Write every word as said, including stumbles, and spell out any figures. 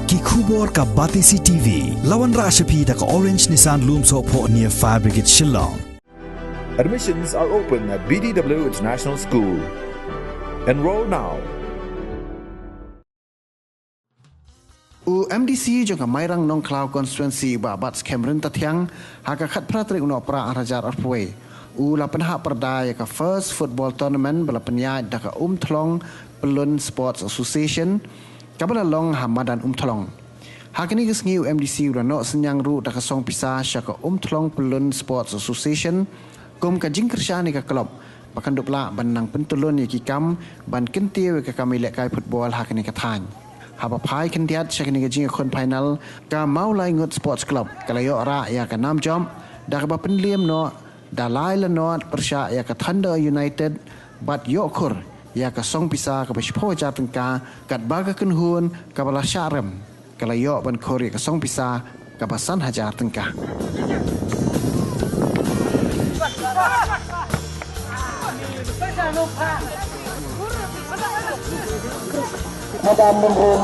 Ki khubor ka Batesi T V. La wanrah sha phi da ka Orange Nissan Lumsohphoh near Fire Brigade Shillong. Admissions are open at B D W International School. Enroll now. U M D C jong ka Mairang Nongkhlaw constituency, Bah Batskhem Ryntathiang, ha ka khatphra tarik u Nohprah arhajar arphew wei, u la pynhap pyrda ïa ka first football tournament ba la pynïaid da ka Umthlong Pyllun Sports Association, kaba la long ha madan Umthlong. Ha kane ka sngi u M D C u la noh synñiang ruh da ka song pisa sha ka Umthlong Pyllun Sports Association kum ka jingkyrshan ïa ka club ba kan dup lah ban nang pyntylun ïa ki kam ban kyntiew ïa ka kam ïalehkai football ha kane ka thaiñ. Haba phai khyndiat sha kane ka jingïakhun final, ka Mawlaingut Sports Club ka la ïoh rah ïa ka nam jop da kaba pynliem noh da lai la nod pyrshah ïa ka Thunder United bad ïoh khur ïa ka song pisa kaba shiphew hajar tyngka, katba ka kynhun kaba la shah rem ka la ïoh ban khur ïa ka song pisa kaba san hajar tyngka. Madam Nunrun,